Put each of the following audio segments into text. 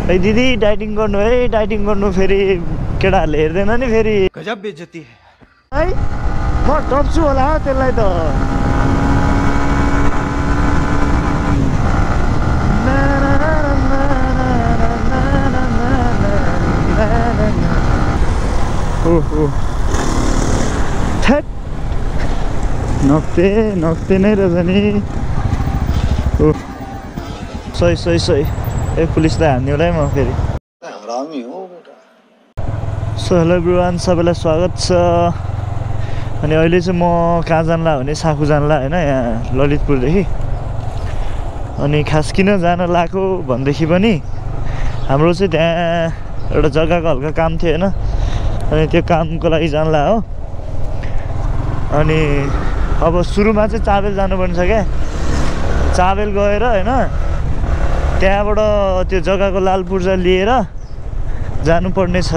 ए दिदी डाइटिङ गर्नु है, डाइटिङ गर्नु फेरि केटाहरूले हेर्दैन नि फेरि। गजब बेइज्जती है म टप्छु होला त्यसलाई त। ओहो नक्ते नै रहेछ नि। ओ सही ए पुलिस त हान्ने होला है म फेरि। सो हेलो एभ्रिवान, सबैलाई स्वागत छ। अनि अहिले चाहिँ म कहाँ जानला भने साखु जानला होइन, यहाँ ललितपुरदेखि। अनि खास किन जान लागेको भनेदेखि पनि हाम्रो चाहिँ त्यहाँ एउटा जग्गाको हल्का काम थियो होइन, अनि त्यो कामको लागि जानला हो। अनि अब सुरुमा चाहिँ चाबेल जानुपर्ने छ क्या। चाबेल गएर होइन त्यहाँबाट त्यो जग्गाको लाल पूर्जा लिएर जानुपर्ने छ।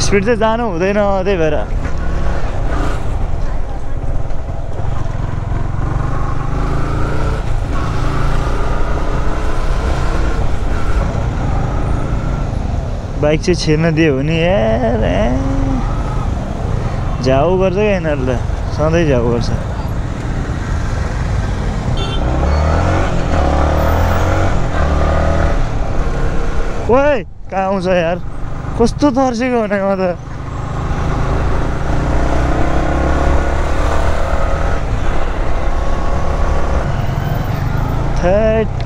स्पिड चाहिँ जानु हुँदैन, त्यही भएर बाइक चाहिँ छिर्न दियो भने यार झाउ गर्छ क्या यिनीहरूले, सधैँ झाउ गर्छ। ओए कहाँ आउँछ यार, कस्तो तर्सेको हुने म त।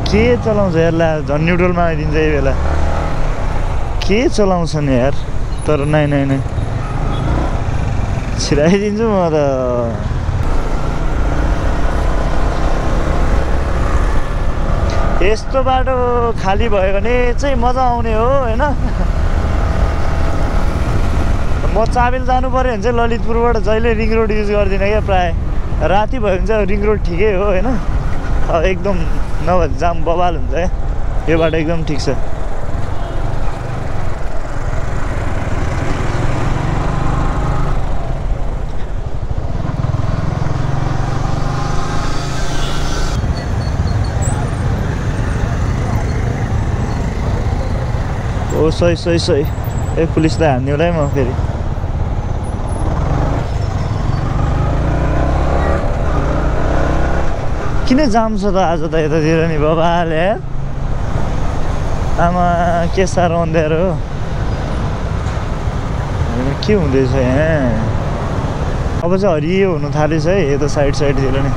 के चलाउँछ यार, ला झन् न्युट्रलमा आइदिन्छ यही बेला। के चलाउँछ नि यार, तर नै छिराइदिन्छु म त। यस्तो बाटो खाली भयो भने चाहिँ मजा आउने हो होइन। म चाबेल जानु पऱ्यो भने चाहिँ ललितपुरबाट जहिले रिङ रोड युज गर्दिनँ क्या। प्रायः राति भयो भने चाहिँ रिङ रोड ठिकै हो होइन, एकदम नभए जाम बवाल हुन्छ क्या। यो बाटो एकदम ठिक छ। ओ सही ए पुलिस त हान्ने होला है म फेरि। किन जाम छ त आज त यतातिर नि बाबाले। आमा के साह्रो अँध्यारो हो, के हुँदैछ यहाँ। अब चाहिँ हरियो हुनु थालेछ है यता साइडतिर नि।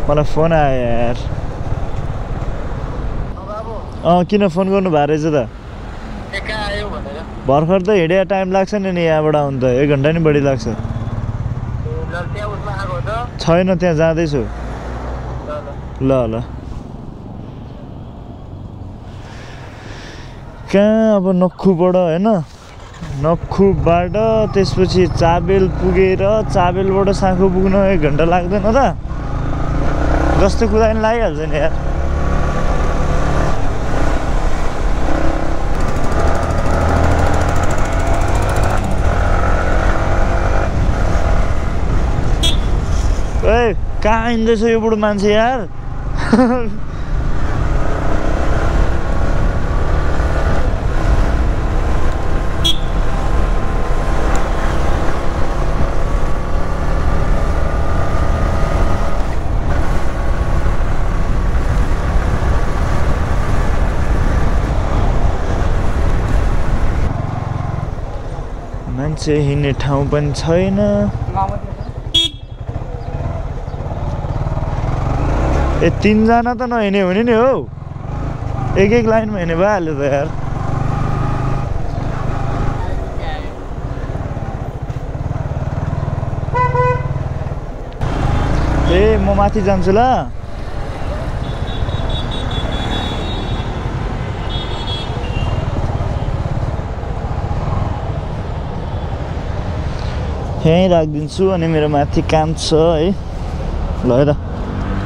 मलाई फोन आयो यार। किन फोन गर्नु भएको रहेछ त? भर्खर त हिँडेर टाइम लाग्छ नि यहाँबाट आउनु त, 1 घन्टा नि बढी लाग्छ। छैन त्यहाँ जाँदैछु। ल कहाँ अब नक्खुबाट होइन, नक्खुबाट त्यसपछि चाबेल पुगेर चाबेलबाट साँखु पुग्न 1 घन्टा लाग्दैन त? जस्तो कुदा नि लागिहाल्छ नि यार। ए कहाँ हिँड्दैछ यो बुढो मान्छे यार। मान्छे हिँड्ने ठाउँ पनि छैन। ए 3 जना त नहिँड्ने हुने नि हो, एक लाइनमा हिँड्ने भइहाल्यो त यार। ए म माथि जान्छु ल। यहीँ राखिदिन्छु अनि मेरो माथि काम छ है। ल है त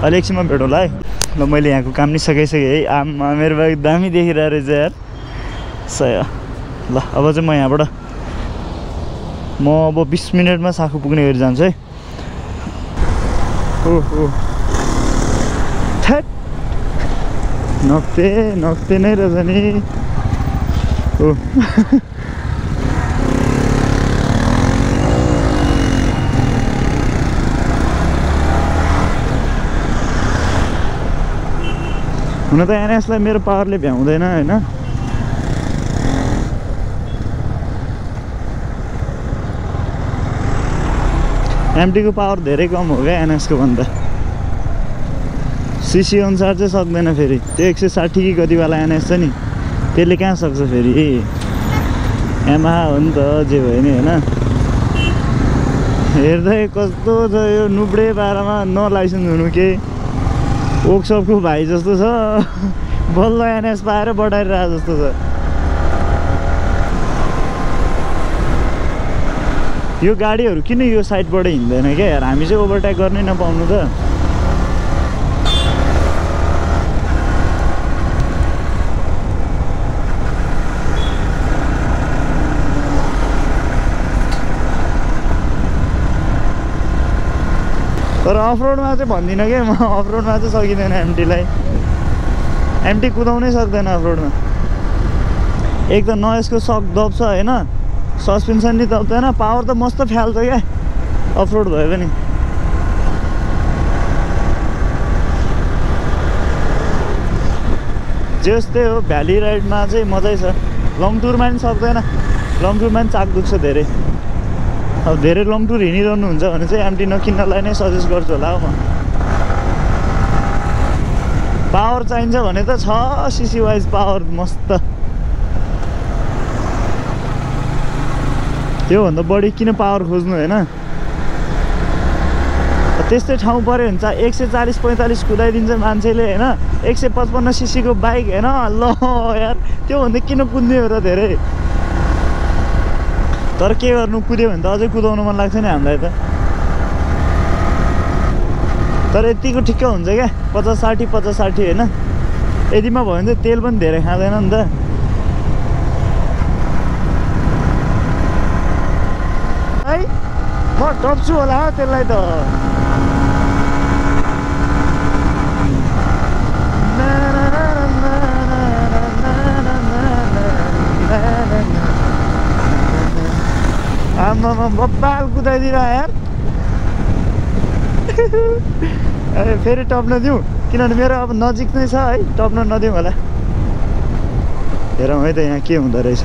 अहिले एकछिनमा भेटौँला है। ल मैले यहाँको काम नि सकाइसकेँ है। आमा मेरो बाइक दामी देखिरहेको रहेछ यार सय। ल अब चाहिँ म यहाँबाट म अब 20 मिनटमा साखु पुग्ने गरी जान्छु है। ओहो थ्याट नक्ते नै रहेछ नि। ओ हुन त एनएसलाई मेरो पावरले भ्याउँदैन होइन। एमटीको पावर धेरै कम हो क्या एनएसको भन्दा। सीसी अनुसार चाहिँ सक्दैन फेरि। त्यो 160 कि कतिवाला एनएस छ नि त्यसले कहाँ सक्छ फेरि। यामाहा हो नि त जे भयो नि होइन। हेर्दै कस्तो छ यो नुब्डे पारामा न लाइसेन्स हुनु के वर्कसपको भाइ जस्तो छ। बल्ल एनएस पाएर बढाइरहेको जस्तो छ। यो गाडीहरू किन यो साइडबाट हिँड्दैन क्या यार। हामी चाहिँ ओभरटेक गर्नै नपाउनु त। तर अफरोडमा चाहिँ भन्दिनँ क्या म। अफरोडमा चाहिँ सकिँदैन एमटीलाई। एमटी कुदाउनै सक्दैन अफरोडमा। एक त न यसको सक दब्छ होइन, सस्पेन्सन नि दब्दैन, पावर त मस्त फ्याल्छ क्या अफरोड भयो पनि। जस्तै हो भ्याली राइडमा चाहिँ मजै छ। लङ टुरमा पनि सक्दैन। लङ टुरमा पनि चाक दुख्छ धेरै। अब धेरै लङ टुर हिँडिरहनु हुन्छ भने चाहिँ एमटी नकिन्नलाई नै सजेस्ट गर्छु होला हौ म। पावर चाहिन्छ भने त छ सीसी वाइज पावर मस्त। त्योभन्दा बढी किन पावर खोज्नु होइन। त्यस्तै ठाउँ पऱ्यो भने चाहिँ 140-45 कुदाइदिन्छ मान्छेले होइन। 155 सीसीको बाइक होइन। ल यार त्योभन्दा किन कुद्ने हो र धेरै। तर के गर्नु कुद्यो भने त अझै कुदाउनु मन लाग्छ नि हामीलाई त। तर यतिको ठिक्क हुन्छ क्या 50-60 होइन। यतिमा भयो भने चाहिँ तेल पनि धेरै खाँदैन नि त। है म टप्छु होला त्यसलाई त। आमामा बब्बाल कुदाइदिएर यार। फेरि टप्न दिउँ किनभने मेरो अब नजिक नै छ है। टप्न नदिउँ होला। हेरौँ है त यहाँ के हुँदो रहेछ।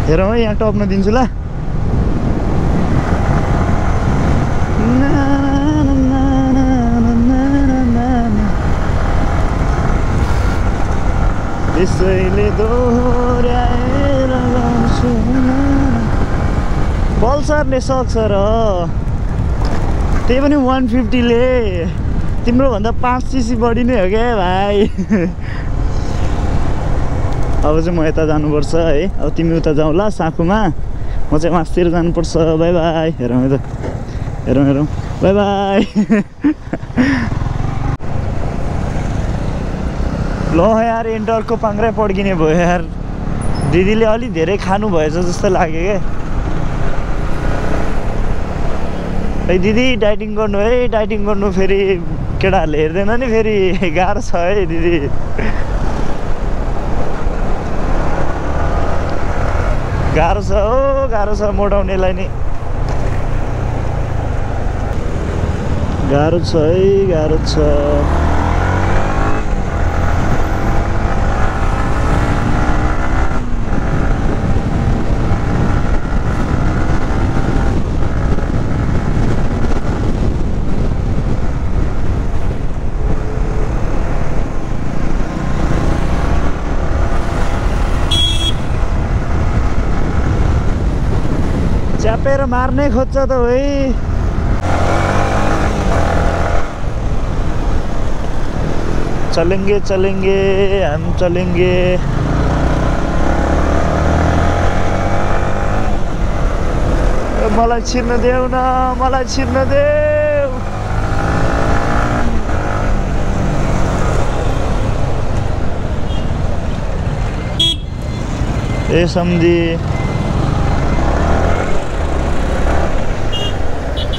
हेरौँ है यहाँ टप्न दिन्छु ल। त्यसैले दोहोऱ्याएर गाउँछु। पल्सरले सक्छ र त्यही पनि 150ले। तिम्रो भन्दा 5 सीसी बढी नै हो क्या भाइ। अब चाहिँ म यता जानुपर्छ है। अब तिमी उता जाऊ ल साखुमा। म चाहिँ मासतिर जानुपर्छ। By by. हेरौँ है त। हेरौँ बाई बाई। ल यार इन्टरको पाङ्ग्रै पड्किने भयो यार। दिदीले अलि धेरै खानु भएछ जस्तो लाग्यो क्या। है दिदी डाइटिङ गर्नु है डाइटिङ गर्नु। फेरि केटाहरूले हेर्दैन नि फेरि गाह्रो छ है दिदी। गाह्रो छ हो गाह्रो छ मोटाउनेलाई नि। गाह्रो छ है गाह्रो छ। च्यापेर मार्नै खोज्छ त है। चलेंगे चलेंगे हम चलेंगे। मलाई छिर्न देऊ न, मलाई छिर्न देऊ। ए सम्झी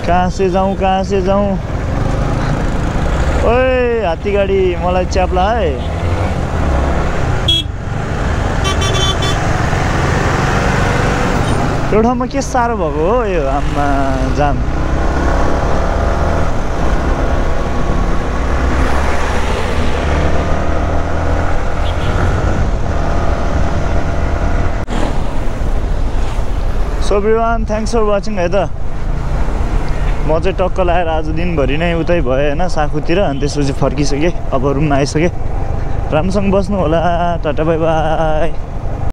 कहाँ से जाऊँ, कहाँ से जाऊँ? ओए हात्ती गाडी मलाई च्याप्ला है। यो ठाउँमा के साह्रो भएको हो यो आम्मा जाम। So everyone thanks for watching है त। म चाहिँ टक्क लाएर आज दिनभरि नै उतै भएँ होइन साखुतिर, अनि त्यसपछि फर्किसकेँ। अब रुममा आइसकेँ। राम्रोसँग बस्नु होला। Tata bye by.